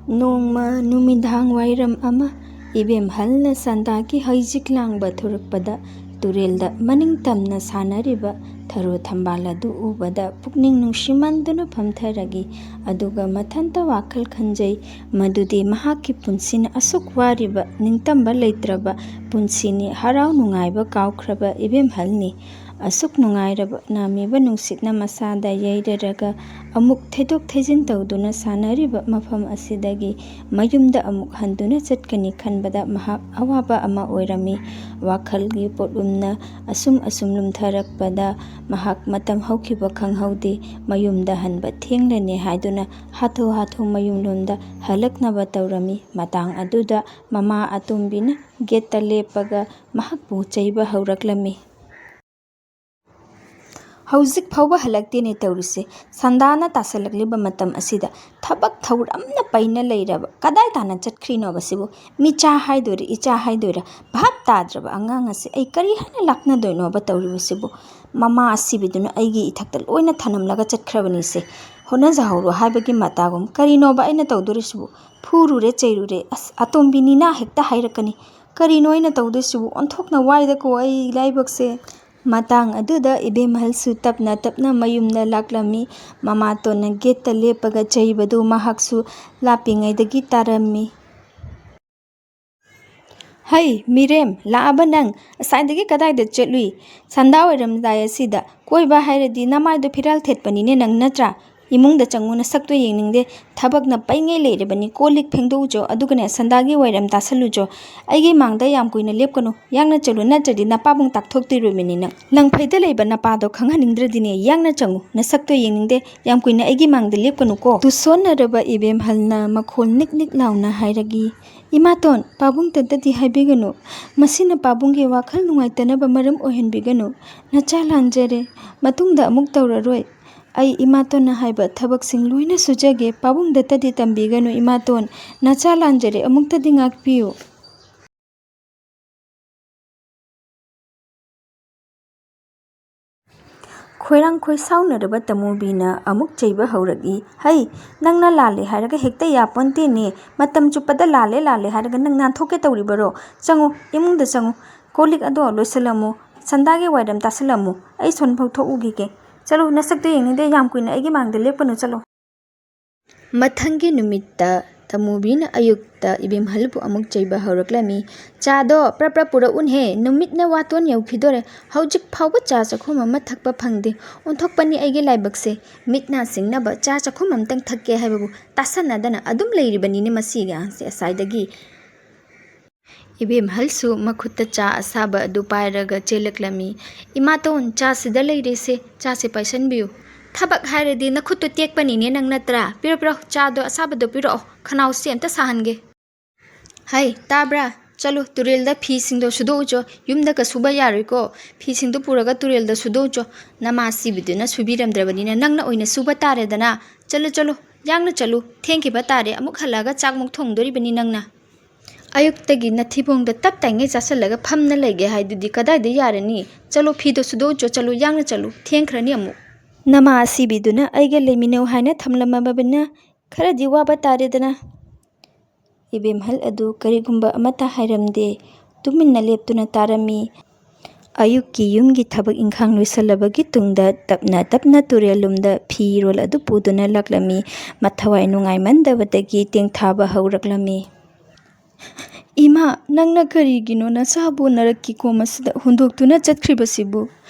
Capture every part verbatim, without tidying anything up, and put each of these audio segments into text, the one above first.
ꯅꯣꯡꯃ ꯅꯨꯃꯤꯗꯥꯡ ꯋꯥꯏꯔꯝ ꯑꯃ ꯏꯕꯦꯝꯍꯜꯅ ꯁꯟꯗꯥꯒꯤ ꯍꯩꯖꯤꯛ ꯂꯥꯡꯕ ꯊꯣꯔꯛꯄꯗ ꯇꯨꯔꯦꯜꯗ ꯃꯅꯤꯡ ꯇꯝꯅ ꯁꯥꯟꯅꯔꯤꯕ ꯊꯔꯣ ꯊꯝꯕꯥꯜ ꯑꯗꯨ ꯎꯕꯗ ꯄꯨꯛꯅꯤꯡ ꯅꯨꯡꯁꯤꯃꯟꯗꯨꯅ ꯐꯝꯊꯔꯒꯤ꯫ ꯑꯗꯨꯒ ꯃꯊꯟꯇ ꯋꯥꯈꯜ ꯈꯟꯖꯩ, ꯃꯗꯨꯗꯤ ꯃꯍꯥꯛꯀꯤ ꯄꯨꯟꯁꯤꯅ ꯑꯁꯨꯛ ꯋꯥꯔꯤꯕ, ꯅꯤꯡꯇꯝꯕ ꯂꯩꯇ꯭ꯔꯕ ꯄꯨꯟꯁꯤꯅꯤ꯫ ꯍꯔꯥꯎ ꯅꯨꯡꯉꯥꯏꯕ ꯀꯥꯎꯈ꯭ꯔꯕ ꯏꯕꯦꯝꯍꯜꯅꯤ꯫ ꯑꯁꯨꯛ ꯅꯨꯡꯉꯥꯏꯔꯕ ꯅꯥꯝꯃꯤꯕ ꯅꯨꯡꯁꯤꯠꯅ ꯃꯁꯥꯗ ꯌꯩꯔꯔꯒ ꯑꯃꯨꯛ ꯊꯩꯗꯣꯛ ꯊꯩꯖꯤꯟ ꯇꯧꯗꯨꯅ ꯁꯥꯟꯅꯔꯤꯕ ꯃꯐꯝ ꯑꯁꯤꯗꯒꯤ ꯃꯌꯨꯝꯗ ꯑꯃꯨꯛ ꯍꯟꯗꯨꯅ ꯆꯠꯀꯅꯤ ꯈꯟꯕꯗ ꯃꯍꯥꯛ ꯑꯋꯥꯕ ꯑꯃ ꯑꯣꯏꯔꯝꯃꯤ꯫ ꯋꯥꯈꯜꯒꯤ ꯄꯣꯠꯂꯨꯝꯅ ꯑꯁꯨꯝ ꯑꯁꯨꯝ ꯂꯨꯝꯊꯔꯛꯄꯗ ꯃꯍꯥꯛ ꯃꯇꯝ ꯍꯧꯈꯤꯕ ꯈꯪꯍꯧꯗꯦ꯫ ꯃꯌꯨꯝꯗ ꯍꯟꯕ ꯊꯦꯡꯂꯅꯤ ꯍꯥꯏꯗꯨꯅ ꯍꯥꯊꯨ ꯍꯥꯊꯨ ꯃꯌꯨꯝꯂꯣꯝꯗ ꯍꯜꯂꯛꯅꯕ ꯇꯧꯔꯝꯃꯤ꯫ ꯃꯇꯥꯡ ꯑꯗꯨꯗ ꯃꯃꯥ ꯑꯇꯣꯝꯕꯤꯅ ꯒꯦꯠꯇ ꯂꯦꯞꯄꯒ ꯃꯍꯥꯛꯄꯨ ꯆꯩꯕ ꯍꯧꯔꯛꯂꯝꯃꯤ꯫ "ꯍꯧꯖꯤꯛ ꯐꯥꯎꯕ ꯍꯜꯂꯛꯇꯦꯅꯦ ꯇꯧꯔꯤꯁꯦ꯫ ꯁꯟꯗꯥꯅ ꯇꯥꯁꯜꯂꯛꯂꯤꯕ ꯃꯇꯝ ꯑꯁꯤꯗ ꯊꯕꯛ ꯊꯧꯔꯝꯅ ꯄꯩꯅ ꯂꯩꯔꯕ ꯀꯗꯥꯏ ꯇꯥꯅ ꯆꯠꯈ꯭ꯔꯤꯅꯣꯕ ꯁꯤꯕꯨ? ꯃꯤꯆꯥ ꯍꯥꯏꯗꯣꯏꯔꯥ, ꯏꯆꯥ ꯍꯥꯏꯗꯣꯏꯔꯥ? ꯚꯥꯞ ꯇꯥꯗ꯭ꯔꯕ ꯑꯉꯥꯡ ꯑꯁꯤ ꯑꯩ ꯀꯔꯤ ꯍꯥꯏꯅ ꯂꯥꯛꯅꯗꯣꯏꯅꯣꯕ ꯇꯧꯔꯤꯕꯁꯤꯕꯨ?" ꯃꯃꯥ ꯑꯁꯤꯕꯤꯗꯨꯅ ꯑꯩꯒꯤ ꯏꯊꯛꯇ ꯂꯣꯏꯅ ꯊꯅꯝꯂꯒ ꯆꯠꯈ꯭ꯔꯕꯅꯤꯁꯦ꯫ "ꯍꯣꯠꯅꯖꯍꯧꯔꯣ" ꯍꯥꯏꯕꯒꯤ ꯃꯇꯥꯒꯨꯝ꯫ ꯀꯔꯤꯅꯣꯕ ꯑꯩꯅ ꯇꯧꯗꯣꯔꯤꯁꯤꯕꯨ? ꯐꯨꯔꯨꯔꯦ, ꯆꯩꯔꯨꯔꯦ꯫ ꯑꯁ, ꯑꯇꯣꯝꯕꯤꯅꯤꯅ ꯍꯦꯛꯇ ꯍꯥꯏꯔꯛꯀꯅꯤ꯫ ꯀꯔꯤꯅꯣ ꯑꯩꯅ ꯇꯧꯗꯣꯏꯁꯤꯕꯨ? ꯑꯣꯟꯊꯣꯛꯅ ꯋꯥꯏꯗꯀꯣ ꯑꯩ ꯂꯥꯏꯕꯛꯁꯦ꯫ ꯃꯇꯥꯡ ꯑꯗꯨꯗ ꯏꯕꯦꯝꯍꯜꯁꯨ ꯇꯞꯅ ꯇꯞꯅ ꯃꯌꯨꯝꯗ ꯂꯥꯛꯂꯝꯃꯤ꯫ ꯃꯃꯥꯇꯣꯟꯅ ꯒꯦꯠꯇ ꯂꯦꯞꯄꯒ ꯆꯩꯕꯗꯨ ꯃꯍꯥꯛꯁꯨ ꯂꯥꯞꯄꯤꯉꯩꯗꯒꯤ ꯇꯥꯔꯝꯃꯤ꯫ "ꯍꯩ, ꯃꯤꯔꯦꯝ, ꯂꯥꯛꯑꯕ ꯅꯪ? ꯉꯁꯥꯏꯗꯒꯤ ꯀꯗꯥꯏꯗ ꯆꯠꯂꯨꯏ? ꯁꯟꯗꯥ ꯑꯣꯏꯔꯝꯗꯥꯏ ꯑꯁꯤꯗ꯫ ꯀꯣꯏꯕ ꯍꯥꯏꯔꯗꯤ ꯅꯃꯥꯏꯗꯣ ꯐꯤꯔꯥꯜ ꯊꯦꯠꯄꯅꯤꯅꯦ ꯅꯪ, ꯅꯠꯇ꯭ꯔꯥ? ꯏꯃꯨꯡꯗ ꯆꯪꯉꯨ, ꯅꯁꯛꯇꯣ ꯌꯦꯡꯅꯤꯡꯗꯦ꯫ ꯊꯕꯛꯅ ꯄꯩꯉꯩ ꯂꯩꯔꯕꯅꯤ꯫ ꯀꯣꯜ ꯂꯤꯛ ꯐꯦꯡꯗꯣꯛꯎꯆꯣ, ꯑꯗꯨꯒꯅꯦ ꯁꯟꯗꯥꯒꯤ ꯋꯥꯏꯔꯝ ꯇꯥꯁꯜꯂꯨꯆꯣ꯫ ꯑꯩꯒꯤ ꯃꯥꯡꯗ ꯌꯥꯝ ꯀꯨꯏꯅ ꯂꯦꯞꯀꯅꯨ, ꯌꯥꯡꯅ ꯆꯠꯂꯨ, ꯅꯠꯇ꯭ꯔꯗꯤ ꯅꯄꯥꯕꯨꯡ ꯇꯥꯛꯊꯣꯛꯇꯣꯏꯔꯤꯕꯅꯤ ꯅꯪ꯫ ꯂꯪꯐꯩꯗ ꯂꯩꯕ ꯅꯄꯥꯗꯣ ꯈꯪꯍꯟꯅꯤꯡꯗ꯭ꯔꯗꯤꯅꯦ, ꯌꯥꯡꯅ ꯆꯪꯉꯨ, ꯅꯁꯛꯇꯣ ꯌꯦꯡꯅꯤꯡꯗꯦ, ꯌꯥꯝ ꯀꯨꯏꯅ ꯑꯩꯒꯤ ꯃꯥꯡꯗ ꯂꯦꯞꯀꯅꯨꯀꯣ"꯫ ꯇꯨꯁꯣꯟꯅꯔꯕ ꯏꯕꯦꯝꯍꯜꯅ ꯃꯈꯣꯜ ꯅꯤꯛ ꯅꯤꯛ ꯂꯥꯎꯅ ꯍꯥꯏꯔꯛꯏ꯫ "ꯏꯃꯥꯇꯣꯟ, ꯄꯥꯕꯨꯡ ꯇꯠꯇꯗꯤ ꯍꯥꯏꯕꯤꯒꯅꯨ꯫ ꯃꯁꯤꯅ ꯄꯥꯕꯨꯡꯒꯤ ꯋꯥꯈꯜ ꯅꯨꯡꯉꯥꯏꯇꯅꯕ ꯃꯔꯝ ꯑꯣꯏꯍꯟꯕꯤꯒꯅꯨ꯫ ꯅꯆꯥ ꯂꯥꯟꯖꯔꯦ꯫ ꯃꯇꯨꯡꯗ ꯑꯃꯨꯛ ꯇꯧꯔꯔꯣꯏ꯫ ꯑꯩ ꯏꯃꯥꯇꯣꯟꯅ ꯍꯥꯏꯕ ꯊꯕꯛꯁꯤꯡ ꯂꯣꯏꯅ ꯁꯨꯖꯒꯦ꯫ ꯄꯥꯕꯨꯡ ꯗꯠꯇꯗꯤ ꯇꯝꯕꯤꯒꯅꯨ ꯏꯃꯥꯇꯣꯟ꯫ ꯅꯆꯥ ꯂꯥꯟꯖꯔꯦ, ꯑꯃꯨꯛꯇꯗꯤ ꯉꯥꯛꯄꯤꯌꯨ"꯫ ꯈꯣꯏꯔꯥꯡ ꯈꯣꯏꯁꯥꯎꯅꯔꯕ ꯇꯃꯨꯕꯤꯅ ꯑꯃꯨꯛ ꯆꯩꯕ ꯍꯧꯔꯛꯏ꯫ "ꯍꯩ, ꯅꯪꯅ ꯂꯥꯜꯂꯦ ꯍꯥꯏꯔꯒ ꯍꯦꯛꯇ ꯌꯥꯄꯣꯟꯇꯦꯅꯦ꯫ ꯃꯇꯝ ꯆꯨꯞꯄꯗ ꯂꯥꯜꯂꯦ, ꯂꯥꯜꯂꯦ ꯍꯥꯏꯔꯒ ꯅꯪ ꯅꯥꯟꯊꯣꯛꯀꯦ ꯇꯧꯔꯤꯕꯔꯣ? ꯆꯪꯉꯨ, ꯏꯃꯨꯡꯗ ꯆꯪꯉꯨ꯫ ꯀꯣꯜ ꯂꯤꯛ ꯑꯗꯣ ꯂꯣꯏꯁꯤꯜꯂꯝꯃꯨ꯫ ꯁꯟꯗꯥꯒꯤ ꯋꯥꯏꯔꯝ ꯇꯥꯁꯤꯜꯂꯝꯃꯨ꯫ ꯑꯩ ꯁꯣꯝꯐꯥꯎ ꯊꯣꯛꯎꯈꯤꯒꯦ꯫ ꯆꯠꯂꯨ, ꯅꯁꯛꯇꯨ ꯌꯦꯡꯅꯤꯡꯗꯦ꯫ ꯌꯥꯝ ꯀꯨꯏꯅ ꯑꯩꯒꯤ ꯃꯥꯡꯗ ꯂꯦꯞꯀꯅꯨ, ꯆꯠꯂꯣ꯫" ꯃꯊꯪꯒꯤ ꯅꯨꯃꯤꯠꯇ ꯇꯃꯨꯕꯤꯅ ꯑꯌꯨꯛꯇ ꯏꯕꯦꯝꯍꯜꯕꯨ ꯑꯃꯨꯛ ꯆꯩꯕ ꯍꯧꯔꯛꯂꯝꯃꯤ꯫ "ꯆꯥꯗꯣ ꯄ꯭ꯔꯞ ꯄ꯭ꯔꯞ ꯄꯨꯔꯛꯎꯅꯍꯦ, ꯅꯨꯃꯤꯠꯅ ꯋꯥꯇꯣꯟ ꯌꯧꯈꯤꯗꯣꯔꯦ꯫ ꯍꯧꯖꯤꯛ ꯐꯥꯎꯕ ꯆꯥ ꯆꯥꯛꯈꯨꯝ ꯑꯃ ꯊꯛꯄ ꯐꯪꯗꯦ꯫ ꯑꯣꯟꯊꯣꯛꯄꯅꯤ ꯑꯩꯒꯤ ꯂꯥꯏꯕꯛꯁꯦ꯫ ꯃꯤꯠ ꯅꯥ ꯁꯤꯡꯅꯕ ꯆꯥ ꯆꯥꯛꯈꯨꯝ ꯑꯃꯇꯪ ꯊꯛꯀꯦ ꯍꯥꯏꯕꯕꯨ ꯇꯥꯁꯟꯅꯗꯅ ꯑꯗꯨꯝ ꯂꯩꯔꯤꯕꯅꯤꯅꯦ ꯃꯁꯤ ꯑꯉꯥꯡꯁꯦ ꯉꯁꯥꯏꯗꯒꯤ꯫" ꯏꯕꯦꯝꯍꯜꯁꯨ ꯃꯈꯨꯠꯇ ꯆꯥ ꯑꯁꯥꯕ ꯑꯗꯨ ꯄꯥꯏꯔꯒ ꯆꯦꯜꯂꯛꯂꯝꯃꯤ꯫ "ꯏꯃꯥꯇꯣꯟ, ꯆꯥꯁꯤꯗ ꯂꯩꯔꯦꯁꯦ, ꯆꯥꯁꯦ ꯄꯥꯏꯁꯟꯕꯤꯌꯨ꯫" "ꯊꯕꯛ ꯍꯥꯏꯔꯗꯤ ꯅꯈꯨꯠꯇꯣ ꯇꯦꯛꯄꯅꯤꯅꯦ ꯅꯪ ꯅꯠꯇ꯭ꯔꯥ? ꯄꯤꯔꯣ, ꯄꯤꯔꯣ, ꯆꯥꯗꯣ ꯑꯁꯥꯕꯗꯣ ꯄꯤꯔꯛꯑꯣ, ꯈꯅꯥꯎꯁꯦ ꯑꯝꯇ ꯁꯥꯍꯟꯒꯦ꯫" "ꯍꯩ, ꯇꯥꯕ꯭ꯔꯥ? ꯆꯠꯂꯨ, ꯇꯨꯔꯦꯜꯗ ꯐꯤꯁꯤꯡꯗꯣ ꯁꯨꯗꯣꯛꯎꯆꯣ꯫ ꯌꯨꯝꯗꯒ ꯁꯨꯕ ꯌꯥꯔꯣꯏꯀꯣ꯫ ꯐꯤꯁꯤꯡꯗꯣ ꯄꯨꯔꯒ ꯇꯨꯔꯦꯜꯗ ꯁꯨꯗꯣꯛꯎꯆꯣ꯫ ꯅꯃꯥ ꯁꯤꯕꯤꯗꯨꯅ ꯁꯨꯕꯤꯔꯝꯗ꯭ꯔꯕꯅꯤꯅ ꯅꯪꯅ ꯑꯣꯏꯅ ꯁꯨꯕ ꯇꯥꯔꯦꯗꯅ꯫ ꯆꯠꯂꯨ, ꯆꯠꯂꯨ, ꯌꯥꯡꯅ ꯆꯠꯂꯨ꯫ ꯊꯦꯡꯈꯤꯕ ꯇꯥꯔꯦ, ꯑꯃꯨꯛ ꯍꯜꯂꯛꯑꯒ ꯆꯥꯛꯃꯨꯛ ꯊꯣꯡꯗꯣꯔꯤꯕꯅꯤ ꯅꯪꯅ꯫ ꯑꯌꯨꯛꯇꯒꯤ ꯅꯊꯤꯕꯣꯡꯗ ꯇꯞ ꯇꯥꯏꯉꯩ ꯆꯥꯁꯤꯜꯂꯒ ꯐꯝꯅ ꯂꯩꯒꯦ ꯍꯥꯏꯗꯨꯗꯤ ꯀꯗꯥꯏꯗ ꯌꯥꯔꯅꯤ? ꯆꯠꯂꯣ, ꯐꯤꯗꯣ ꯁꯨꯗꯣꯛꯎꯆꯣ, ꯆꯠꯂꯣ, ꯌꯥꯡꯅ ꯆꯠꯂꯨ, ꯊꯦꯡꯈ꯭ꯔꯅꯤ ꯑꯃꯨꯛ꯫" "ꯅꯃꯥ ꯑꯁꯤꯕꯤꯗꯨꯅ ꯑꯩꯒ ꯂꯩꯃꯤꯟꯅꯧ ꯍꯥꯏꯅ ꯊꯝꯂꯝꯃꯕꯅꯤꯅ ꯈꯔꯗꯤ ꯋꯥꯕ ꯇꯥꯔꯦꯗꯅ꯫" ꯏꯕꯦꯝꯍꯜ ꯑꯗꯨ ꯀꯔꯤꯒꯨꯝꯕ ꯑꯃꯠꯇ ꯍꯥꯏꯔꯝꯗꯦ, ꯇꯨꯃꯤꯟꯅ ꯂꯦꯞꯇꯨꯅ ꯇꯥꯔꯝꯃꯤ꯫ ꯑꯌꯨꯛꯀꯤ ꯌꯨꯝꯒꯤ ꯊꯕꯛ ꯏꯪꯈꯥꯡ ꯂꯣꯏꯁꯤꯜꯂꯕꯒꯤ ꯇꯨꯡꯗ ꯇꯞꯅ ꯇꯞꯅ ꯇꯨꯔꯦꯜ ꯂꯣꯝꯗ ꯐꯤꯔꯣꯜ ꯑꯗꯨ ꯄꯨꯗꯨꯅ ꯂꯥꯛꯂꯝꯃꯤ꯫ ꯃꯊꯋꯥꯏ ꯅꯨꯡꯉꯥꯏꯃꯟꯗꯕꯗꯒꯤ ꯇꯦꯡꯊꯥꯕ ꯍꯧꯔꯛꯂꯝꯃꯤ꯫ "ꯏꯃꯥ, ꯅꯪꯅ ꯀꯔꯤꯒꯤꯅꯣ ꯅꯆꯥꯕꯨ ꯅꯔꯛꯀꯤ ꯀꯣꯝ ꯑꯁꯤꯗ ꯍꯨꯟꯗꯣꯛꯇꯨꯅ ꯆꯠꯈ꯭ꯔꯤꯕꯁꯤꯕꯨ?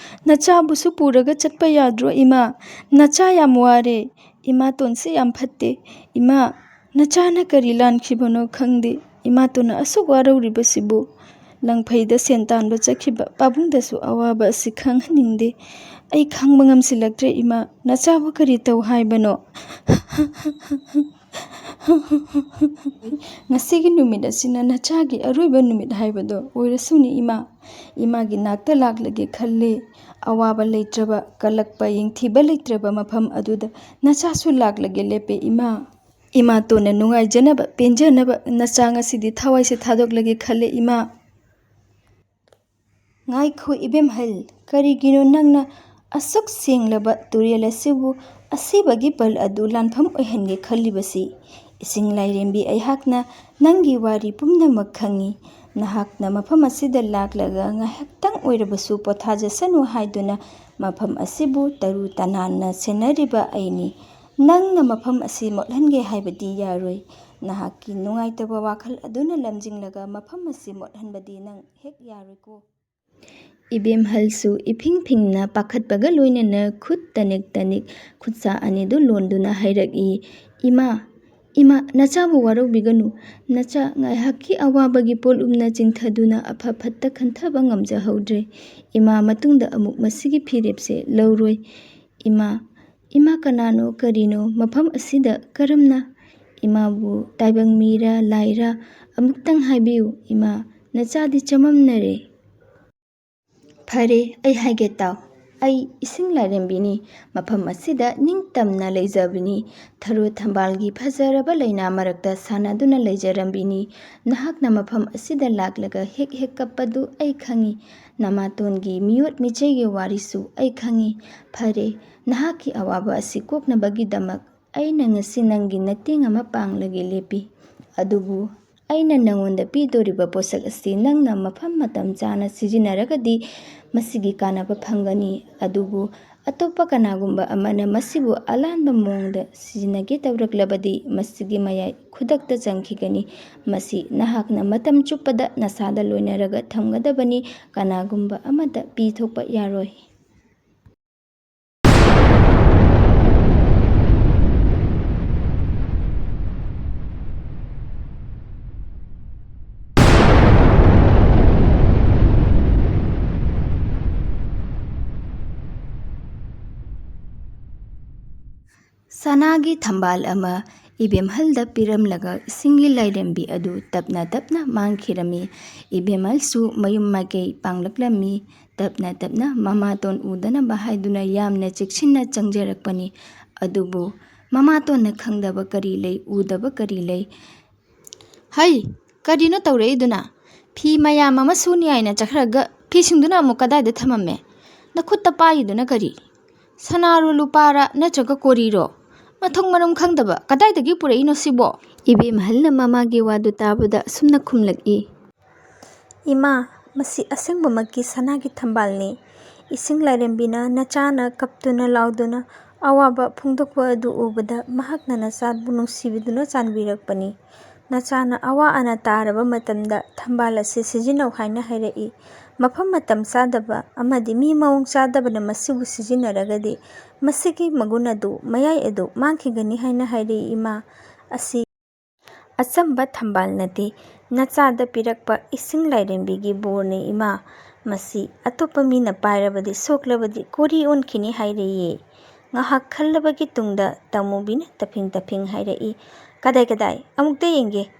ꯅꯆꯥꯕꯨꯁꯨ ꯄꯨꯔꯒ ꯆꯠꯄ ꯌꯥꯗ꯭ꯔꯣ ꯏꯃꯥ? ꯅꯆꯥ ꯌꯥꯝ ꯋꯥꯔꯦ꯫ ꯏꯃꯥꯇꯣꯟꯁꯦ ꯌꯥꯝ ꯐꯠꯇꯦ꯫ ꯏꯃꯥ, ꯅꯆꯥꯅ ꯀꯔꯤ ꯂꯥꯟꯈꯤꯕꯅꯣ ꯈꯪꯗꯦ꯫ ꯏꯃꯥꯇꯣꯟꯅ ꯑꯁꯨꯛ ꯋꯥꯔꯧꯔꯤꯕꯁꯤꯕꯨ꯫ ꯂꯪꯐꯩꯗ ꯁꯦꯟ ꯇꯥꯟꯕ ꯆꯠꯈꯤꯕ ꯄꯥꯕꯨꯡꯗꯁꯨ ꯑꯋꯥꯕ ꯑꯁꯤ ꯈꯪꯍꯟꯅꯤꯡꯗꯦ꯫ ꯑꯩ ꯈꯥꯡꯕ ꯉꯝꯁꯤꯜꯂꯛꯇ꯭ꯔꯦ ꯏꯃꯥ꯫ ꯅꯆꯥꯕꯨ ꯀꯔꯤ ꯇꯧ ꯍꯥꯏꯕꯅꯣ?" "ꯉꯁꯤꯒꯤ ꯅꯨꯃꯤꯠ ꯑꯁꯤꯅ ꯅꯆꯥꯒꯤ ꯑꯔꯣꯏꯕ ꯅꯨꯃꯤꯠ ꯍꯥꯏꯕꯗꯣ ꯑꯣꯏꯔꯁꯅꯨ ꯏꯃꯥ꯫ ꯏꯃꯥꯒꯤ ꯅꯥꯛꯇ ꯂꯥꯛꯂꯒꯦ ꯈꯜꯂꯦ꯫ ꯑꯋꯥꯕ ꯂꯩꯇ꯭ꯔꯕ, ꯀꯜꯂꯛꯄ, ꯌꯦꯡꯊꯤꯕ ꯂꯩꯇ꯭ꯔꯕ ꯃꯐꯝ ꯑꯗꯨꯗ ꯅꯆꯥꯁꯨ ꯂꯥꯛꯂꯒꯦ ꯂꯦꯞꯄꯦ ꯏꯃꯥ꯫ ꯏꯃꯥꯇꯣꯟꯅ ꯅꯨꯡꯉꯥꯏꯖꯅꯕ, ꯄꯦꯟꯖꯅꯕ ꯅꯆꯥ ꯉꯁꯤꯗꯤ ꯊꯋꯥꯏꯁꯦ ꯊꯥꯗꯣꯛꯂꯒꯦ ꯈꯜꯂꯦ ꯏꯃꯥ꯫" "ꯉꯥꯏꯈꯣ ꯏꯕꯦꯝꯍꯜ, ꯀꯔꯤꯒꯤꯅꯣ ꯅꯪꯅ ꯑꯁꯨꯛ ꯁꯦꯡꯂꯕ ꯇꯨꯔꯦꯜ ꯑꯁꯤꯕꯨ ꯑꯁꯤꯕꯒꯤ ꯄꯜ ꯑꯗꯨ ꯂꯥꯟꯐꯝ ꯑꯣꯏꯍꯟꯒꯦ ꯈꯜꯂꯤꯕꯁꯤ? ꯏꯁꯤꯡ ꯂꯥꯏꯔꯦꯝꯕꯤ, ꯑꯩꯍꯥꯛꯅ ꯅꯪꯒꯤ ꯋꯥꯔꯤ ꯄꯨꯝꯅꯃꯛ ꯈꯪꯏ꯫ ꯅꯍꯥꯛꯅ ꯃꯐꯝ ꯑꯁꯤꯗ ꯂꯥꯛꯂꯒ ꯉꯥꯏꯍꯥꯛꯇꯪ ꯑꯣꯏꯔꯕꯁꯨ ꯄꯣꯊꯥꯖꯁꯅꯨ ꯍꯥꯏꯗꯨꯅ ꯃꯐꯝ ꯑꯁꯤꯕꯨ ꯇꯔꯨ ꯇꯅꯥꯟꯅ ꯁꯦꯟꯅꯔꯤꯕ ꯑꯩꯅꯤ꯫ ꯅꯪꯅ ꯃꯐꯝ ꯑꯁꯤ ꯃꯣꯠꯍꯟꯒꯦ ꯍꯥꯏꯕꯗꯤ ꯌꯥꯔꯣꯏ꯫ ꯅꯍꯥꯛꯀꯤ ꯅꯨꯡꯉꯥꯏꯇꯕ ꯋꯥꯈꯜ ꯑꯗꯨꯅ ꯂꯝꯖꯤꯡꯂꯒ ꯃꯐꯝ ꯑꯁꯤ ꯃꯣꯠꯍꯟꯕꯗꯤ ꯅꯪ ꯍꯦꯛ ꯌꯥꯔꯣꯏꯀꯣ꯫ ꯏꯕꯦꯝꯍꯜꯁꯨ ꯏꯐꯤꯡ ꯐꯤꯡꯅ ꯄꯥꯈꯠꯄꯒ ꯂꯣꯏꯅꯅ ꯈꯨꯠ ꯇꯅꯤꯛ ꯇꯅꯤꯛ ꯈꯨꯠꯁꯥ ꯑꯅꯤꯗꯨ ꯂꯣꯟꯗꯨꯅ ꯍꯥꯏꯔꯛꯏ, "ꯏꯃꯥ, ꯏꯃꯥ, ꯅꯆꯥꯕꯨ ꯋꯥꯔꯧꯕꯤꯒꯅꯨ꯫ ꯅꯆꯥ ꯉꯥꯏꯍꯥꯛꯀꯤ ꯑꯋꯥꯕꯒꯤ ꯄꯣꯠꯂꯨꯝꯅ ꯆꯤꯡꯊꯗꯨꯅ ꯑꯐ ꯐꯠꯇ ꯈꯟꯊꯕ ꯉꯝꯖꯍꯧꯗ꯭ꯔꯦ꯫ ꯏꯃꯥ ꯃꯇꯨꯡꯗ ꯑꯃꯨꯛ ꯃꯁꯤꯒꯤ ꯐꯤꯔꯦꯞꯁꯦ ꯂꯧꯔꯣꯏ꯫ ꯏꯃꯥ, ꯏꯃꯥ ꯀꯅꯥꯅꯣ, ꯀꯔꯤꯅꯣ, ꯃꯐꯝ ꯑꯁꯤꯗ ꯀꯔꯝꯅ? ꯏꯃꯥꯕꯨ ꯇꯥꯏꯕꯪ ꯃꯤꯔ ꯂꯥꯏꯔ ꯑꯃꯨꯛꯇꯪ ꯍꯥꯏꯕꯤꯌꯨ꯫ ꯏꯃꯥ, ꯅꯆꯥꯗꯤ ꯆꯃꯝꯅꯔꯦ꯫" "ꯐꯔꯦ, ꯑꯩ ꯍꯥꯏꯒꯦ ꯇꯥꯎ꯫ ꯑꯩ ꯏꯁꯤꯡ ꯂꯥꯏꯔꯦꯝꯕꯤꯅꯤ꯫ ꯃꯐꯝ ꯑꯁꯤꯗ ꯅꯤꯡꯇꯝꯅ ꯂꯩꯖꯕꯅꯤ꯫ ꯊꯔꯣ ꯊꯝꯕꯥꯜꯒꯤ ꯐꯖꯔꯕ ꯂꯩꯅꯥ ꯃꯔꯛꯇ ꯁꯥꯟꯅꯗꯨꯅ ꯂꯩꯖꯔꯝꯕꯤꯅꯤ꯫ ꯅꯍꯥꯛꯅ ꯃꯐꯝ ꯑꯁꯤꯗ ꯂꯥꯛꯂꯒ ꯍꯦꯛ ꯍꯦꯛ ꯀꯞꯄꯗꯨ ꯑꯩ ꯈꯪꯏ꯫ ꯅꯃꯥꯇꯣꯟꯒꯤ ꯃꯤꯑꯣꯠ ꯃꯤꯆꯩꯒꯤ ꯋꯥꯔꯤꯁꯨ ꯑꯩ ꯈꯪꯏ꯫ ꯐꯔꯦ, ꯅꯍꯥꯛꯀꯤ ꯑꯋꯥꯕ ꯑꯁꯤ ꯀꯣꯛꯅꯕꯒꯤꯗꯃꯛ ꯑꯩꯅ ꯉꯁꯤ ꯅꯪꯒꯤ ꯃꯇꯦꯡ ꯑꯃ ꯄꯥꯡꯂꯒꯦ ꯂꯦꯞꯄꯤ꯫ ꯑꯗꯨꯕꯨ ꯑꯩꯅ ꯅꯉꯣꯟꯗ ꯄꯤꯗꯣꯔꯤꯕ ꯄꯣꯠꯁꯛ ꯑꯁꯤ ꯅꯪꯅ ꯃꯐꯝ ꯃꯇꯝ ꯆꯥꯅ ꯁꯤꯖꯤꯟꯅꯔꯒꯗꯤ ꯃꯁꯤꯒꯤ ꯀꯥꯟꯅꯕ ꯐꯪꯒꯅꯤ꯫ ꯑꯗꯨꯕꯨ ꯑꯇꯣꯞꯄ ꯀꯅꯥꯒꯨꯝꯕ ꯑꯃꯅ ꯃꯁꯤꯕꯨ ꯑꯂꯥꯟꯕ ꯃꯑꯣꯡꯗ ꯁꯤꯖꯤꯟꯅꯒꯦ ꯇꯧꯔꯛꯂꯕꯗꯤ ꯃꯁꯤꯒꯤ ꯃꯌꯥꯏ ꯈꯨꯗꯛꯇ ꯆꯪꯈꯤꯒꯅꯤ꯫ ꯃꯁꯤ ꯅꯍꯥꯛꯅ ꯃꯇꯝ ꯆꯨꯞꯄꯗ ꯅꯁꯥꯗ ꯂꯣꯏꯅꯔꯒ ꯊꯝꯒꯗꯕꯅꯤ꯫ ꯀꯅꯥꯒꯨꯝꯕ ꯑꯃꯗ ꯄꯤꯊꯣꯛꯄ ꯌꯥꯔꯣꯏ꯫" ꯁꯅꯥꯒꯤ ꯊꯝꯕꯥꯜ ꯑꯃ ꯏꯕꯦꯝꯍꯜꯗ ꯄꯤꯔꯝꯂꯒ ꯏꯁꯤꯡꯒꯤ ꯂꯥꯏꯔꯦꯝꯕꯤ ꯑꯗꯨ ꯇꯞꯅ ꯇꯞꯅ ꯃꯥꯡꯈꯤꯔꯝꯃꯤ꯫ ꯏꯕꯦꯝꯍꯜꯁꯨ ꯃꯌꯨꯝ ꯃꯥꯏꯀꯩ ꯄꯥꯡꯂꯛꯂꯝꯃꯤ꯫ ꯇꯞꯅ ꯇꯞꯅ ꯃꯃꯥꯇꯣꯟ ꯎꯗꯅꯕ ꯍꯥꯏꯗꯨꯅ ꯌꯥꯝꯅ ꯆꯦꯛꯁꯤꯟꯅ ꯆꯪꯖꯔꯛꯄꯅꯤ꯫ ꯑꯗꯨꯕꯨ ꯃꯃꯥꯇꯣꯟꯅ ꯈꯪꯗꯕ ꯀꯔꯤ ꯂꯩ, ꯎꯗꯕ ꯀꯔꯤ ꯂꯩ? "ꯍꯩ, ꯀꯔꯤꯅꯣ ꯇꯧꯔꯛꯏꯗꯨꯅ? ꯐꯤ ꯃꯌꯥꯝ ꯑꯃ ꯁꯨꯅꯤ ꯍꯥꯏꯅ ꯆꯠꯈ꯭ꯔꯒ ꯐꯤꯁꯤꯡꯗꯨꯅ ꯑꯃꯨꯛ ꯀꯗꯥꯏꯗ ꯊꯝꯃꯝꯃꯦ? ꯅꯈꯨꯠꯇ ꯄꯥꯏꯔꯤꯗꯨꯅ ꯀꯔꯤ? ꯁꯅꯥꯔꯣ, ꯂꯨꯄꯥꯔ, ꯅꯠꯇ꯭ꯔꯒ ꯀꯣꯔꯤꯔꯣ? ꯃꯊꯣꯡ ꯃꯔꯝ ꯈꯪꯗꯕ, ꯀꯗꯥꯏꯗꯒꯤ ꯄꯨꯔꯛꯏꯅꯣ ꯁꯤꯕꯣ? ꯏꯕꯦꯝꯍꯜꯅ ꯃꯃꯥꯒꯤ ꯋꯥꯗꯨ ꯇꯥꯕꯗ ꯑꯁꯨꯝꯅ ꯈꯨꯝꯂꯛꯏ꯫ "ꯏꯃꯥ, ꯃꯁꯤ ꯑꯁꯦꯡꯕꯃꯛꯀꯤ ꯁꯅꯥꯒꯤ ꯊꯝꯕꯥꯜꯅꯤ꯫ ꯏꯁꯤꯡ ꯂꯥꯏꯔꯦꯝꯕꯤꯅ ꯅꯆꯥꯅ ꯀꯞꯇꯨꯅ ꯂꯥꯎꯗꯨꯅ ꯑꯋꯥꯕ ꯐꯣꯡꯗꯣꯛꯄ ꯑꯗꯨ ꯎꯕꯗ ꯃꯍꯥꯛꯅ ꯅꯆꯥꯕꯨ ꯅꯨꯡꯁꯤꯕꯤꯗꯨꯅ ꯆꯥꯟꯕꯤꯔꯛꯄꯅꯤ꯫ ꯅꯆꯥꯅ ꯑꯋꯥ ꯑꯅꯥ ꯇꯥꯔꯕ ꯃꯇꯝꯗ ꯊꯝꯕꯥꯜ ꯑꯁꯤ ꯁꯤꯖꯤꯟꯅꯧ ꯍꯥꯏꯅ ꯍꯥꯏꯔꯛꯏ꯫ ꯃꯐꯝ ꯃꯇꯝ ꯆꯥꯗꯕ ꯑꯃꯗꯤ ꯃꯤ ꯃꯑꯣꯡ ꯆꯥꯗꯕꯅ ꯃꯁꯤꯕꯨ ꯁꯤꯖꯤꯟꯅꯔꯒꯗꯤ ꯃꯁꯤꯒꯤ ꯃꯒꯨꯟ ꯑꯗꯨ, ꯃꯌꯥꯏ ꯑꯗꯨ ꯃꯥꯡꯈꯤꯒꯅꯤ ꯍꯥꯏꯅ ꯍꯥꯏꯔꯛꯏ ꯏꯃꯥ꯫ ꯑꯁꯤ ꯑꯆꯝꯕ ꯊꯝꯕꯥꯜ ꯅꯠꯇꯦ, ꯅꯆꯥꯗ ꯄꯤꯔꯛꯄ ꯏꯁꯤꯡ ꯂꯥꯏꯔꯦꯝꯕꯤꯒꯤ ꯕꯣꯔꯅꯤ ꯏꯃꯥ꯫ ꯃꯁꯤ ꯑꯇꯣꯞꯄ ꯃꯤꯅ ꯄꯥꯏꯔꯕꯗꯤ, ꯁꯣꯛꯂꯕꯗꯤ ꯀꯣꯔꯤ ꯑꯣꯟꯈꯤꯅꯤ" ꯍꯥꯏꯔꯛꯏ꯫ ꯉꯥꯏꯍꯥꯛ ꯈꯜꯂꯕꯒꯤ ꯇꯨꯡꯗ ꯇꯃꯨꯕꯤꯅ ꯇꯞꯐꯤꯡ ꯇꯞꯐꯤꯡ ꯍꯥꯏꯔꯛꯏ, "ꯀꯗꯥꯏ, ꯀꯗꯥꯏ? ꯑꯃꯨꯛꯇ ꯌꯦꯡꯒꯦ꯫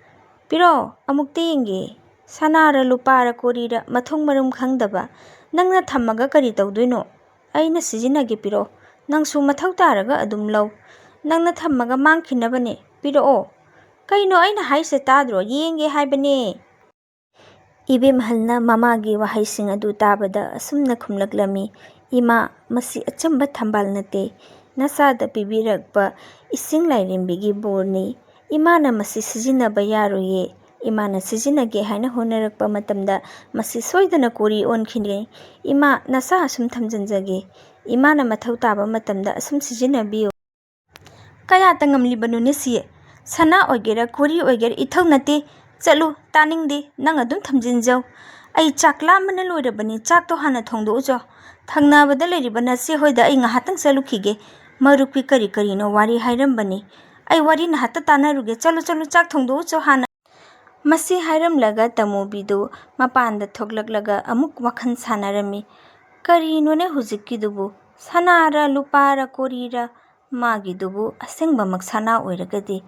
ꯄꯤꯔꯛꯑꯣ, ꯑꯃꯨꯛꯇ ꯌꯦꯡꯒꯦ꯫ ꯁꯅꯥꯔ ꯂꯨꯄꯥꯔ ꯀꯣꯔꯤꯔ ꯃꯊꯣꯡ ꯃꯔꯝ ꯈꯪꯗꯕ꯫ ꯅꯪꯅ ꯊꯝꯃꯒ ꯀꯔꯤ ꯇꯧꯗꯣꯏꯅꯣ? ꯑꯩꯅ ꯁꯤꯖꯤꯟꯅꯒꯦ, ꯄꯤꯔꯛꯑꯣ꯫ ꯅꯪꯁꯨ ꯃꯊꯧ ꯇꯥꯔꯒ ꯑꯗꯨꯝ ꯂꯧ꯫ ꯅꯪꯅ ꯊꯝꯃꯒ ꯃꯥꯡꯈꯤꯅꯕꯅꯦ, ꯄꯤꯔꯛꯑꯣ꯫ ꯀꯩꯅꯣ ꯑꯩꯅ ꯍꯥꯏꯁꯦ ꯇꯥꯗ꯭ꯔꯣ? ꯌꯦꯡꯒꯦ ꯍꯥꯏꯕꯅꯦ"꯫ ꯏꯕꯦꯝꯍꯜꯅ ꯃꯃꯥꯒꯤ ꯋꯥꯍꯩꯁꯤꯡ ꯑꯗꯨ ꯇꯥꯕꯗ ꯑꯁꯨꯝꯅ ꯈꯨꯝꯂꯛꯂꯝꯃꯤ, "ꯏꯃꯥ, ꯃꯁꯤ ꯑꯆꯝꯕ ꯊꯝꯕꯥꯜ ꯅꯠꯇꯦ꯫ ꯅꯆꯥꯗ ꯄꯤꯕꯤꯔꯛꯄ ꯏꯁꯤꯡ ꯂꯥꯏꯔꯦꯝꯕꯤꯒꯤ ꯕꯣꯔꯅꯤ꯫ ꯏꯃꯥꯅ ꯃꯁꯤ ꯁꯤꯖꯤꯟꯅꯕ ꯌꯥꯔꯣꯏꯌꯦ꯫ ꯏꯃꯥꯅ ꯁꯤꯖꯤꯟꯅꯒꯦ ꯍꯥꯏꯅ ꯍꯣꯠꯅꯔꯛꯄ ꯃꯇꯝꯗ ꯃꯁꯤ ꯁꯣꯏꯗꯅ ꯀꯣꯔꯤ ꯑꯣꯟꯈꯤꯅꯤ꯫ ꯏꯃꯥ, ꯅꯆꯥ ꯑꯁꯨꯝ ꯊꯝꯖꯤꯟꯖꯒꯦ꯫ ꯏꯃꯥꯅ ꯃꯊꯧ ꯇꯥꯕ ꯃꯇꯝꯗ ꯑꯁꯨꯝ ꯁꯤꯖꯤꯟꯅꯕꯤꯌꯨ"꯫ ꯀꯌꯥꯇ ꯉꯝꯂꯤꯕꯅꯣꯅꯦ ꯁꯤ? ꯁꯅꯥ ꯑꯣꯏꯒꯦꯔꯥ ꯀꯣꯔꯤ ꯑꯣꯏꯒꯦꯔꯥ ꯏꯊꯧ ꯅꯠꯇꯦ꯫ ꯆꯠꯂꯨ, ꯇꯥꯅꯤꯡꯗꯦ, ꯅꯪ ꯑꯗꯨꯝ ꯊꯝꯖꯤꯟꯖꯧ꯫ ꯑꯩ ꯆꯥꯛ ꯂꯥꯝꯕꯅ ꯂꯣꯏꯔꯕꯅꯤ, ꯆꯥꯛꯇꯣ ꯍꯥꯟꯅ ꯊꯣꯡꯗꯣꯛꯎꯆꯣ꯫ ꯊꯪꯅꯕꯗ ꯂꯩꯔꯤꯕ ꯅꯆꯦ ꯍꯣꯏꯗ ꯑꯩ ꯉꯥꯏꯍꯥꯛꯇꯪ ꯆꯠꯂꯨꯈꯤꯒꯦ꯫ ꯃꯔꯨꯞꯀꯤ ꯀꯔꯤ ꯀꯔꯤꯅꯣ ꯋꯥꯔꯤ ꯍꯥꯏꯔꯝꯕꯅꯤ꯫ ꯑꯩ ꯋꯥꯔꯤ ꯉꯥꯏꯍꯥꯛꯇ ꯇꯥꯟꯅꯔꯨꯒꯦ꯫ ꯆꯠꯂꯨ, ꯆꯠꯂꯨ, ꯆꯥꯛ ꯊꯣꯡꯗꯣꯛꯎꯆꯣ ꯍꯥꯟꯅ꯫ ꯃꯁꯤ ꯍꯥꯏꯔꯝꯂꯒ ꯇꯃꯨꯕꯤꯗꯨ ꯃꯄꯥꯟꯗ ꯊꯣꯛꯂꯛꯂꯒ ꯑꯃꯨꯛ ꯋꯥꯈꯜ ꯁꯥꯟꯅꯔꯝꯃꯤ꯫ ꯀꯔꯤꯅꯣꯅꯦ ꯍꯧꯖꯤꯛꯀꯤꯗꯨꯕꯨ? ꯁꯅꯥꯔ ꯂꯨꯄꯥꯔ ꯀꯣꯔꯤꯔ? ꯃꯥꯒꯤꯗꯨꯕꯨ ꯑꯁꯦꯡꯕꯃꯛ ꯁꯅꯥ ꯑꯣꯏꯔꯒꯗꯤ,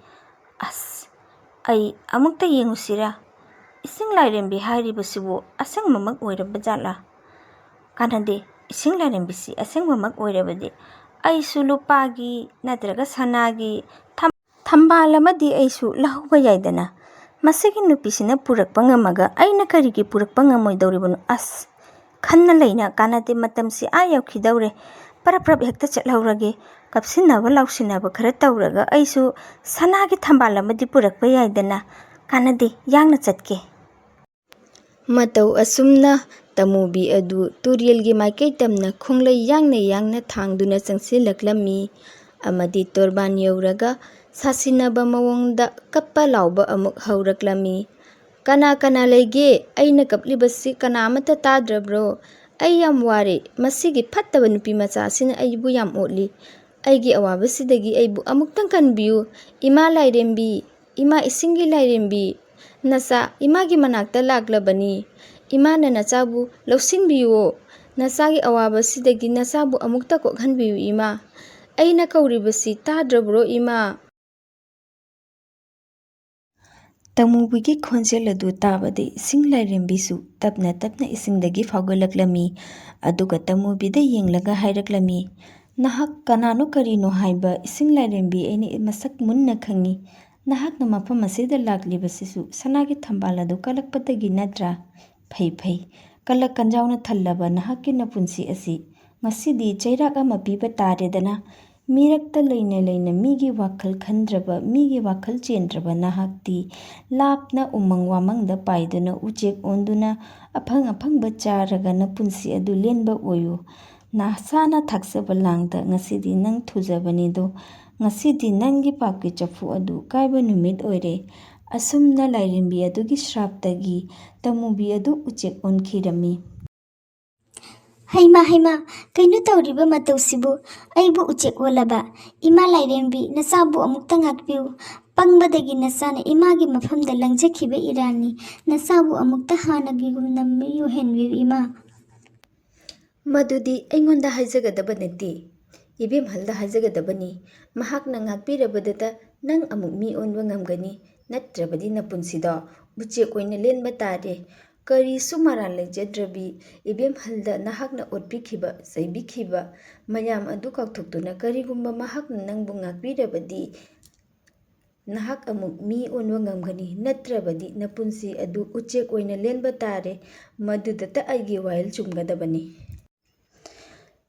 ꯑꯁ, ꯑꯩ ꯑꯃꯨꯛꯇ ꯌꯦꯡꯉꯨꯁꯤꯔꯥ? ꯏꯁꯤꯡ ꯂꯥꯏꯔꯦꯝꯕꯤ ꯍꯥꯏꯔꯤꯕꯁꯤꯕꯨ ꯑꯁꯦꯡꯕꯃꯛ ꯑꯣꯏꯔꯕ ꯖꯥꯠꯂꯥ? ꯀꯥꯟꯅꯗꯦ, ꯏꯁꯤꯡ ꯂꯥꯏꯔꯦꯝꯕꯤꯁꯤ ꯑꯁꯦꯡꯕꯃꯛ ꯑꯣꯏꯔꯕꯗꯤ ꯑꯩꯁꯨ ꯂꯨꯄꯥꯒꯤ ꯅꯠꯇ꯭ꯔꯒ ꯁꯅꯥꯒꯤ ꯊꯝ-, ꯊꯝꯕꯥꯜ ꯑꯃꯗꯤ ꯑꯩꯁꯨ ꯂꯧꯍꯧꯕ ꯌꯥꯏꯗꯅ꯫ ꯃꯁꯤꯒꯤ ꯅꯨꯄꯤꯁꯤꯅ ꯄꯨꯔꯛꯄ ꯉꯝꯃꯒ ꯑꯩꯅ ꯀꯔꯤꯒꯤ ꯄꯨꯔꯛꯄ ꯉꯝꯃꯣꯏꯗꯧꯔꯤꯕꯅꯣ? ꯑꯁ, ꯈꯟꯅ ꯂꯩꯅ ꯀꯥꯟꯅꯗꯦ, ꯃꯇꯝꯁꯤ ꯑꯥ ꯌꯧꯈꯤꯗꯧꯔꯦ꯫ ꯄꯔꯞ ꯄꯔꯞ ꯍꯦꯛꯇ ꯆꯠꯍꯧꯔꯒꯦ꯫ ꯀꯞꯁꯤꯟꯅꯕ ꯂꯥꯎꯁꯤꯟꯅꯕ ꯈꯔ ꯇꯧꯔꯒ ꯑꯩꯁꯨ ꯁꯅꯥꯒꯤ ꯊꯝꯕꯥꯜ ꯑꯃꯗꯤ ꯄꯨꯔꯛꯄ ꯌꯥꯏꯗꯅ꯫ ꯀꯥꯟꯅꯗꯦ, ꯌꯥꯡꯅ ꯆꯠꯀꯦ꯫ ꯃꯇꯧ ꯑꯁꯨꯝꯅ ꯇꯃꯨꯕꯤ ꯑꯗꯨ ꯇꯨꯔꯦꯜꯒꯤ ꯃꯥꯏꯀꯩ ꯇꯝꯅ ꯈꯣꯡꯂꯩ ꯌꯥꯡꯅ ꯌꯥꯡꯅ ꯊꯥꯡꯗꯨꯅ ꯆꯪꯁꯤꯜꯂꯛꯂꯝꯃꯤ꯫ ꯑꯃꯗꯤ ꯇꯣꯔꯕꯥꯟ ꯌꯧꯔꯒ ꯁꯥꯁꯤꯟꯅꯕ ꯃꯑꯣꯡꯗ ꯀꯞꯄ ꯂꯥꯎꯕ ꯑꯃꯨꯛ ꯍꯧꯔꯛꯂꯝꯃꯤ꯫ "ꯀꯅꯥ ꯀꯅꯥ ꯂꯩꯒꯦ? ꯑꯩꯅ ꯀꯞꯂꯤꯕꯁꯤ ꯀꯅꯥ ꯑꯃꯠꯇ ꯇꯥꯗ꯭ꯔꯕ꯭ꯔꯣ? ꯑꯩ ꯌꯥꯝ ꯋꯥꯔꯦ꯫ ꯃꯁꯤꯒꯤ ꯐꯠꯇꯕ ꯅꯨꯄꯤ ꯃꯆꯥ ꯑꯁꯤꯅ ꯑꯩꯕꯨ ꯌꯥꯝ ꯑꯣꯠꯂꯤ꯫ ꯑꯩꯒꯤ ꯑꯋꯥꯕꯁꯤꯗꯒꯤ ꯑꯩꯕꯨ ꯑꯃꯨꯛꯇꯪ ꯀꯟꯕꯤꯌꯨ꯫ ꯏꯃꯥ ꯂꯥꯏꯔꯦꯝꯕꯤ, ꯏꯃꯥ ꯏꯁꯤꯡꯒꯤ ꯂꯥꯏꯔꯦꯝꯕꯤ, ꯅꯆꯥ ꯏꯃꯥꯒꯤ ꯃꯅꯥꯛꯇ ꯂꯥꯛꯂꯕꯅꯤ꯫ ꯏꯃꯥꯅ ꯅꯆꯥꯕꯨ ꯂꯧꯁꯤꯟꯕꯤꯌꯨꯑꯣ꯫ ꯅꯆꯥꯒꯤ ꯑꯋꯥꯕꯁꯤꯗꯒꯤ ꯅꯆꯥꯕꯨ ꯑꯃꯨꯛꯇ ꯀꯣꯛꯍꯟꯕꯤꯌꯨ ꯏꯃꯥ꯫ ꯑꯩꯅ ꯀꯧꯔꯤꯕꯁꯤ ꯇꯥꯗ꯭ꯔꯕ꯭ꯔꯣ ꯏꯃꯥ?" ꯇꯃꯨꯕꯤꯒꯤ ꯈꯣꯟꯖꯦꯜ ꯑꯗꯨ ꯇꯥꯕꯗ ꯏꯁꯤꯡ ꯂꯥꯏꯔꯦꯝꯕꯤꯁꯨ ꯇꯞꯅ ꯇꯞꯅ ꯏꯁꯤꯡꯗꯒꯤ ꯐꯥꯎꯒꯠꯂꯛꯂꯝꯃꯤ꯫ ꯑꯗꯨꯒ ꯇꯃꯨꯕꯤꯗ ꯌꯦꯡꯂꯒ ꯍꯥꯏꯔꯛꯂꯝꯃꯤ, "ꯅꯍꯥꯛ ꯀꯅꯥꯅꯣ ꯀꯔꯤꯅꯣ ꯍꯥꯏꯕ ꯏꯁꯤꯡ ꯂꯥꯏꯔꯦꯝꯕꯤ ꯑꯩꯅ ꯃꯁꯛ ꯃꯨꯟꯅ ꯈꯪꯏ꯫ ꯅꯍꯥꯛꯅ ꯃꯐꯝ ꯑꯁꯤꯗ ꯂꯥꯛꯂꯤꯕꯁꯤꯁꯨ ꯁꯅꯥꯒꯤ ꯊꯝꯕꯥꯜ ꯑꯗꯨ ꯀꯜꯂꯛꯄꯗꯒꯤ ꯅꯠꯇ꯭ꯔꯥ? ꯐꯩ ꯐꯩ, ꯀꯜꯂꯛ ꯀꯟꯖꯥꯎꯅ ꯊꯜꯂꯕ ꯅꯍꯥꯛꯀꯤ ꯅꯄꯨꯟꯁꯤ ꯑꯁꯤ ꯉꯁꯤꯗꯤ ꯆꯩꯔꯥꯛ ꯑꯃ ꯄꯤꯕ ꯇꯥꯔꯦꯗꯅ꯫ ꯃꯤꯔꯛꯇ ꯂꯩꯅ ꯂꯩꯅ ꯃꯤꯒꯤ ꯋꯥꯈꯜ ꯈꯟꯗ꯭ꯔꯕ, ꯃꯤꯒꯤ ꯋꯥꯈꯜ ꯆꯦꯟꯗ꯭ꯔꯕ ꯅꯍꯥꯛꯇꯤ ꯂꯥꯞꯅ ꯎꯃꯪ ꯋꯥꯃꯪꯗ ꯄꯥꯏꯗꯨꯅ ꯎꯆꯦꯛ ꯑꯣꯟꯗꯨꯅ ꯑꯐꯪ ꯑꯐꯪꯕ ꯆꯥꯔꯒ ꯅꯄꯨꯟꯁꯤ ꯑꯗꯨ ꯂꯦꯟꯕ ꯑꯣꯏꯌꯨ꯫ ꯅꯁꯥꯅ ꯊꯥꯛꯆꯕ ꯂꯥꯡꯗ ꯉꯁꯤꯗꯤ ꯅꯪ ꯊꯨꯖꯕꯅꯤꯗꯣ꯫ ꯉꯁꯤꯗꯤ ꯅꯪꯒꯤ ꯄꯥꯞꯀꯤ ꯆꯐꯨ ꯑꯗꯨ ꯀꯥꯏꯕ ꯅꯨꯃꯤꯠ ꯑꯣꯏꯔꯦ꯫" ꯑꯁꯨꯝꯅ ꯂꯥꯏꯔꯦꯝꯕꯤ ꯑꯗꯨꯒꯤ ꯁ꯭ꯔꯥꯞꯇꯒꯤ ꯇꯃꯨꯕꯤ ꯑꯗꯨ ꯎꯆꯦꯛ ꯑꯣꯟꯈꯤꯔꯝꯃꯤ꯫ "ꯍꯩꯃꯥ, ꯍꯩꯃꯥ, ꯀꯩꯅꯣ ꯇꯧꯔꯤꯕ ꯃꯇꯧꯁꯤꯕꯨ? ꯑꯩꯕꯨ ꯎꯆꯦꯛ ꯑꯣꯜꯂꯕ? ꯏꯃꯥ ꯂꯥꯏꯔꯦꯝꯕꯤ, ꯅꯆꯥꯕꯨ ꯑꯃꯨꯛꯇ ꯉꯥꯛꯄꯤꯌꯨ꯫ ꯄꯪꯕꯗꯒꯤ ꯅꯆꯥꯅ ꯏꯃꯥꯒꯤ ꯃꯐꯝꯗ ꯂꯪꯖꯈꯤꯕ ꯏꯔꯥꯜꯅꯤ꯫ ꯅꯆꯥꯕꯨ ꯑꯃꯨꯛꯇ ꯍꯥꯟꯅꯒꯤꯒꯨꯝꯅ ꯃꯤꯑꯣꯏꯍꯟꯕꯤꯌꯨ ꯏꯃꯥ꯫" "ꯃꯗꯨꯗꯤ ꯑꯩꯉꯣꯟꯗ ꯍꯥꯏꯖꯒꯗꯕ ꯅꯠꯇꯦ, ꯏꯕꯦꯝꯍꯜꯗ ꯍꯥꯏꯖꯒꯗꯕꯅꯤ꯫ ꯃꯍꯥꯛꯅ ꯉꯥꯛꯄꯤꯔꯕꯗꯇ ꯅꯪ ꯑꯃꯨꯛ ꯃꯤ ꯑꯣꯟꯕ ꯉꯝꯒꯅꯤ, ꯅꯠꯇ꯭ꯔꯕꯗꯤ ꯅꯄꯨꯟꯁꯤꯗꯣ ꯎꯆꯦꯛ ꯑꯣꯏꯅ ꯂꯦꯟꯕ ꯇꯥꯔꯦ꯫ ꯀꯔꯤꯁꯨ ꯃꯔꯥꯜ ꯂꯩꯖꯗ꯭ꯔꯕꯤ ꯏꯕꯦꯝꯍꯜꯗ ꯅꯍꯥꯛꯅ ꯑꯣꯠꯄꯤꯈꯤꯕ, ꯆꯩꯕꯤꯈꯤꯕ ꯃꯌꯥꯝ ꯑꯗꯨ ꯀꯥꯎꯊꯣꯛꯇꯨꯅ ꯀꯔꯤꯒꯨꯝꯕ ꯃꯍꯥꯛꯅ ꯅꯪꯕꯨ ꯉꯥꯛꯄꯤꯔꯕꯗꯤ?" ꯅꯍꯥꯛ ꯑꯃꯨꯛ ꯃꯤ ꯑꯣꯟꯕ ꯉꯝꯒꯅꯤ, ꯅꯠꯇ꯭ꯔꯕꯗꯤ ꯅꯄꯨꯟꯁꯤ ꯑꯗꯨ ꯎꯆꯦꯛ ꯑꯣꯏꯅ ꯂꯦꯟꯕ ꯇꯥꯔꯦ꯫ ꯃꯗꯨꯗꯇ ꯑꯩꯒꯤ ꯋꯥꯌꯦꯜ ꯆꯨꯝꯒꯗꯕꯅꯤ꯫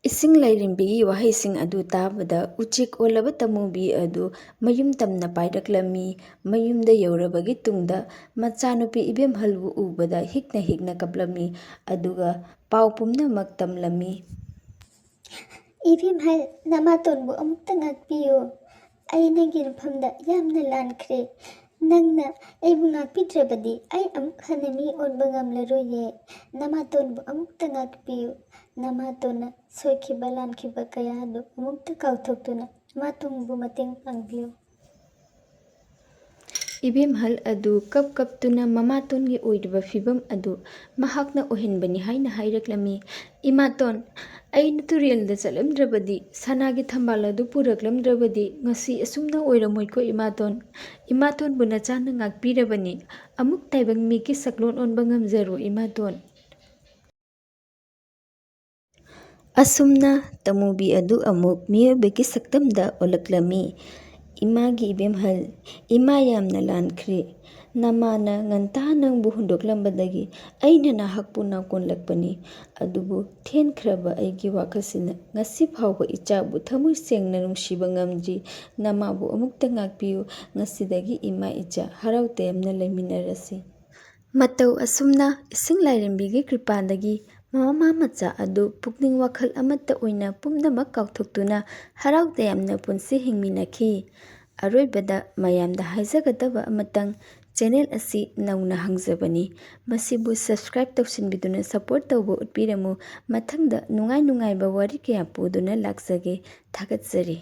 ꯏꯁꯤꯡ ꯂꯥꯏꯔꯦꯝꯕꯤꯒꯤ ꯋꯥꯍꯩꯁꯤꯡ ꯑꯗꯨ ꯇꯥꯕꯗ ꯎꯆꯦꯛ ꯑꯣꯜꯂꯕ ꯇꯃꯨꯕꯤ ꯑꯗꯨ ꯃꯌꯨꯝ ꯇꯝꯅ ꯄꯥꯏꯔꯛꯂꯝꯃꯤ꯫ ꯃꯌꯨꯝꯗ ꯌꯧꯔꯕꯒꯤ ꯇꯨꯡꯗ ꯃꯆꯥꯅꯨꯄꯤ ꯏꯕꯦꯝꯍꯜꯕꯨ ꯎꯕꯗ ꯍꯤꯛꯅ ꯍꯤꯛꯅ ꯀꯞꯂꯝꯃꯤ꯫ ꯑꯗꯨꯒ ꯄꯥꯎ ꯄꯨꯝꯅꯃꯛ ꯇꯝꯂꯝꯃꯤ꯫ "ꯏꯕꯦꯝꯍꯜ, ꯅꯃꯥꯇꯣꯟꯕꯨ ꯑꯃꯨꯛꯇ ꯉꯥꯛꯄꯤꯌꯨ꯫ ꯑꯩ ꯅꯪꯒꯤ ꯃꯐꯝꯗ ꯌꯥꯝꯅ ꯂꯥꯟꯈ꯭ꯔꯦ꯫ ꯅꯪꯅ ꯑꯩꯕꯨ ꯉꯥꯛꯄꯤꯗ꯭ꯔꯕꯗꯤ ꯑꯩ ꯑꯃꯨꯛ ꯍꯟꯅ ꯃꯤ ꯑꯣꯟꯕ ꯉꯝꯂꯔꯣꯏꯌꯦ꯫ ꯅꯃꯥꯇꯣꯟꯕꯨ ꯑꯃꯨꯛꯇ ꯉꯥꯛꯄꯤꯌꯨ꯫ ꯅꯃꯥꯇꯣꯟꯅ ꯁꯣꯏꯈꯤꯕ ꯂꯥꯟꯈꯤꯕ ꯀꯌꯥ ꯑꯗꯨ ꯑꯃꯨꯛꯇ ꯀꯥꯎꯊꯣꯛꯇꯨꯅ ꯅꯃꯥꯇꯣꯟꯕꯨ ꯃꯇꯦꯡ ꯄꯥꯡꯕꯤꯌꯨ꯫" ꯏꯕꯦꯝꯍꯜ ꯑꯗꯨ ꯀꯞ ꯀꯞꯇꯨꯅ ꯃꯃꯥꯇꯣꯟꯒꯤ ꯑꯣꯏꯔꯤꯕ ꯐꯤꯕꯝ ꯑꯗꯨ ꯃꯍꯥꯛꯅ ꯑꯣꯏꯍꯟꯕꯅꯤ ꯍꯥꯏꯅ ꯍꯥꯏꯔꯛꯂꯝꯃꯤ꯫ "ꯏꯃꯥꯇꯣꯟ, ꯑꯩꯅ ꯇꯨꯔꯦꯜꯗ ꯆꯠꯂꯝꯗ꯭ꯔꯕꯗꯤ, ꯁꯅꯥꯒꯤ ꯊꯝꯕꯥꯜ ꯑꯗꯨ ꯄꯨꯔꯛꯂꯝꯗ꯭ꯔꯕꯗꯤ ꯉꯁꯤ ꯑꯁꯨꯝꯅ ꯑꯣꯏꯔꯝꯃꯣꯏꯀꯣ ꯏꯃꯥꯇꯣꯟ꯫ ꯏꯃꯥꯇꯣꯟꯕꯨ ꯅꯆꯥꯅ ꯉꯥꯛꯄꯤꯔꯕꯅꯤ꯫ ꯑꯃꯨꯛ ꯇꯥꯏꯕꯪ ꯃꯤꯒꯤ ꯁꯛꯂꯣꯟ ꯑꯣꯟꯕ ꯉꯝꯖꯔꯣ ꯏꯃꯥꯇꯣꯟ꯫" ꯑꯁꯨꯝꯅ ꯇꯃꯨꯕꯤ ꯑꯗꯨ ꯑꯃꯨꯛ ꯃꯤꯑꯣꯏꯕꯒꯤ ꯁꯛꯇꯝꯗ ꯑꯣꯜꯂꯛꯂꯝꯃꯤ꯫ "ꯏꯃꯥꯒꯤ ꯏꯕꯦꯝꯍꯜ, ꯏꯃꯥ ꯌꯥꯝꯅ ꯂꯥꯟꯈ꯭ꯔꯦ꯫ ꯅꯃꯥꯅ ꯉꯟꯇꯥ ꯅꯪꯕꯨ ꯍꯨꯟꯗꯣꯛꯂꯝꯕꯗꯒꯤ ꯑꯩꯅ ꯅꯍꯥꯛꯄꯨ ꯅꯥꯀꯣꯟꯂꯛꯄꯅꯤ꯫ ꯑꯗꯨꯕꯨ ꯊꯦꯡꯈ꯭ꯔꯕ ꯑꯩꯒꯤ ꯋꯥꯈꯜꯁꯤꯅ ꯉꯁꯤ ꯐꯥꯎꯕ ꯏꯆꯥꯕꯨ ꯊꯃꯣꯏ ꯁꯦꯡꯅ ꯅꯨꯡꯁꯤꯕ ꯉꯝꯗ꯭ꯔꯤ꯫ ꯅꯃꯥꯕꯨ ꯑꯃꯨꯛꯇ ꯉꯥꯛꯄꯤꯌꯨ꯫ ꯉꯁꯤꯗꯒꯤ ꯏꯃꯥ ꯏꯆꯥ ꯍꯔꯥꯎ ꯇꯌꯥꯝꯅ ꯂꯩꯃꯤꯟꯅꯔꯁꯤ꯫" ꯃꯇꯧ ꯑꯁꯨꯝꯅ ꯏꯁꯤꯡ ꯂꯥꯏꯔꯦꯝꯕꯤꯒꯤ ꯀ꯭ꯔꯤꯄꯥꯗꯒꯤ ꯃꯃꯥ ꯃꯆꯥ ꯑꯗꯨ ꯄꯨꯛꯅꯤꯡ ꯋꯥꯈꯜ ꯑꯃꯠꯇ ꯑꯣꯏꯅ ꯄꯨꯝꯅꯃꯛ ꯀꯥꯎꯊꯣꯛꯇꯨꯅ ꯍꯔꯥꯎ ꯇꯌꯥꯝꯅ ꯄꯨꯟꯁꯤ ꯍꯤꯡꯃꯤꯟꯅꯈꯤ꯫ ꯑꯔꯣꯏꯕꯗ ꯃꯌꯥꯝꯗ ꯍꯥꯏꯖꯒꯗꯕ ꯑꯃꯇꯪ, ꯆꯦꯅꯦꯜ ꯑꯁꯤ ꯅꯧꯅ ꯍꯥꯡꯖꯕꯅꯤ꯫ ꯃꯁꯤꯕꯨ subscribe ꯇꯧꯁꯤꯟꯕꯤꯗꯨꯅ support ꯇꯧꯕ ꯎꯠꯄꯤꯔꯝꯃꯨ꯫ ꯃꯊꯪꯗ ꯅꯨꯡꯉꯥꯏ ꯅꯨꯡꯉꯥꯏꯕ ꯋꯥꯔꯤ ꯀꯌꯥ ꯄꯨꯗꯨꯅ ꯂꯥꯛꯆꯒꯦ꯫ ꯊꯥꯒꯠꯆꯔꯤ꯫